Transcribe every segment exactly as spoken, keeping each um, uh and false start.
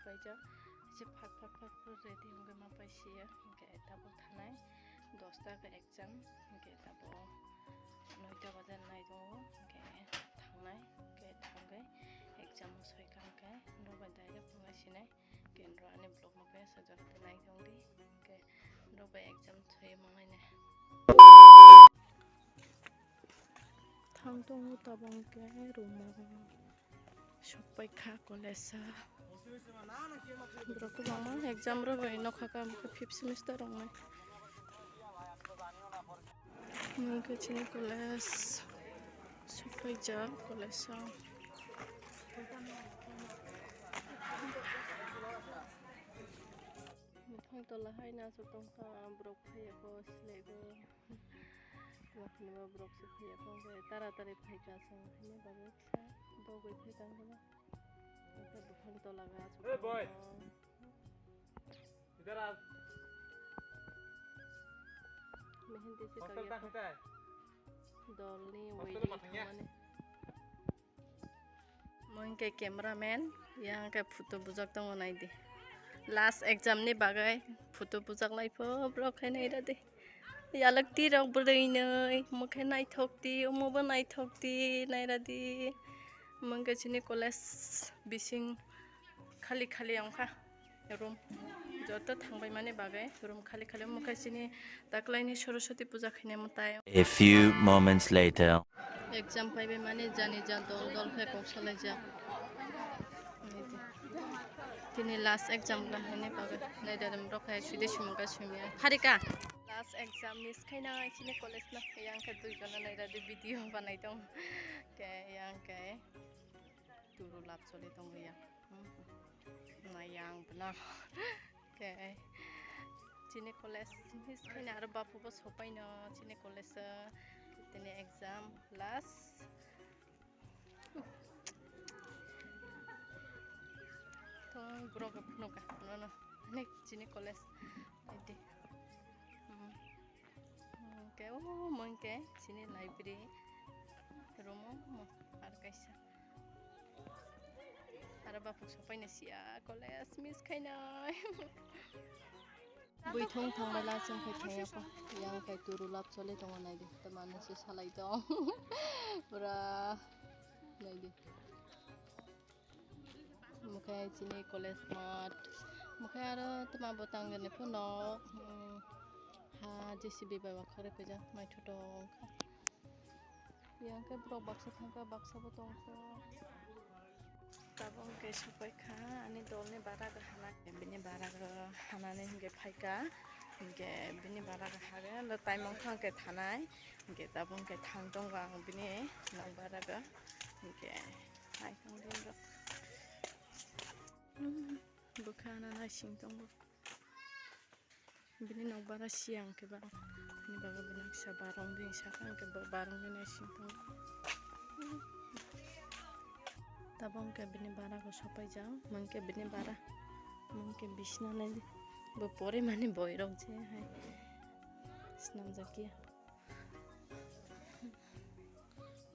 Paijak, se phak phak phak phak ready wngwi ma paisiya, hwnkhe tabuk thanai dosta khe exam, hwnkhe tabuk noita bajar nai tongo, hwnkhe thangnai, hwnkhe thangwi exam o soi kha hwnkhe norok bai direct wngwi sinai, hwnkhe norok ani vlog no khe sajak tei nai tongdi, hwnkhe norok bai exam soi mangnai ne. Thang tongo tabuk hwnkhe room o. Sokpai kha college o. Borok kwbangma exam rwbai nokha kha, omo khe fifth semester rok nai. Omo khe chini college. Sokpai jak college o. Buphang tola hai naisuk tongkha, borok phaiya kho, selego. Wakhani bo borok se phaiya kho, hwnkhe taratari phaikha chwng, hwnwi bagwi kisa dogwi phaikha, hwnkheno. Hwnkhe buphang tola ga aswk tongkha. Hey, boy! Idhar aa. Mehendi se hostel kagya ta kho. Khita hai? Dolni hostel wedding ma thangya? Thangmani. Mo hwnkhe cameraman, yang khe photo bujak tongo naidi. Last exam ni bagwi photo bujak lai pho borok khe nairadi. Yalwk tirok bwrwi nwi, mo khe naithok di, omo bo naithok di, nairadi. Mo hwnkhe chini college bising khali khali wngkha. Room joto thangbai mani bagwi room khali khali, omo khe chini taklaini Saraswati puja khainai mwtai. A few moments later. Exam phaibai mani jani ja dol dol khe kok salaijak. Tini last exam kha hwnwi bagwi naidadem rok khe side sumung kha sumya pharika. Last exam miss khaina chini college no, yang khe dui jona naidadi video banai tong khe, yang khe turu lab choli tong ya. Nayang bwnang. Khe chini college miss khaina aro bapu bo sopaino chini college o, tini exam last. To borok rok phunukha nono, ani chini college aidi. Hwnkhe o mungkhe chini library room o ar kaisa. Aro bapuk sopaina siya college miss khainai. Buithong thangbai la chwng khai thangya pa. Yang khai turu lab choli tongo naidi. Tamani se salai tong. Pura naidi. Mokhe chini college mat. Mokhe aro tama bo tangjani phano. Hmm, ha J C B bai wakhare phaijak mai thoto wngkha. Yang khe borok baksa thangkha, baksa bo tongkha. Tabuk hwnkhe sopai kha ani dolni bara rok hana. Bini bara rok hanani hwnkhe phaikha. Hwnkhe bini bara rok hagwi ano time wngkha hwnkhe thanai. Hwnkhe tabuk hwnkhe thang tongo ang bini nok bara rok. Hwnkhe hai tong bini rok. Bwkha hana naising tongo. Bini nok bara siyang khe ba. Bini bagwi bini kisa barong bini saka hwnkhe ba-, barong bini sing tongo. Tabuk hwnkhe bini bara bo sopaijak, hwnkhe bini bara, hwnkhe bisna nai bo pore mani boirok je hai swnamjakya.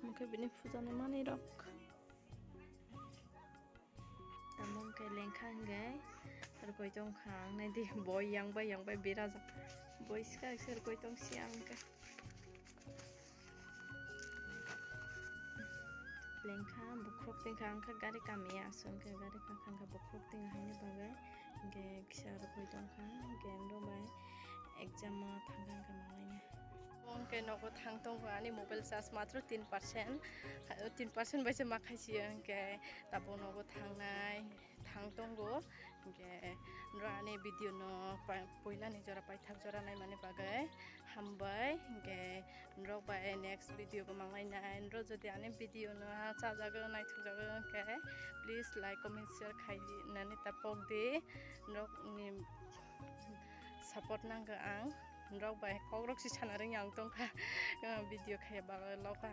Hwnkhe bini puja ni manwi rok. Tamo hwnkhe lengkha hwnkhe rwkoi tongkha ang naidi boi yang bai yang bai berajak boi swkang se rwkoi tong si ang hwnkhe lengkha bukhuk tingkha ang khe gari kamya aswk hwnkhe gari kakha hwnkhe bukhuk tingkha haini bagwi hwnkhe kisa rwkoi tongkha hwnkhe ando bai exam o thangkha hwnkhe manlaina. Hwnkhe nogo thang tongo ani mobile charge matro tin percent, tin percent bai se ma khaisi hwnkhe. Tabuk nogo thangnai, thang tongo. Hwnkhe norok ani video no pa-, puila ni jora paithak jora naimani bagwi hambai. Hwnkhe norok bai next video bo manglainai. Norok jodi ani video no ha chajagwi naithokjagwi hwnkhe please like, comment, share khai di nani ta pok di. Norok ni support nangkha ang. Norok bai kokrok si sana rwngya ang tongkha. Video khaiya bagwi lokha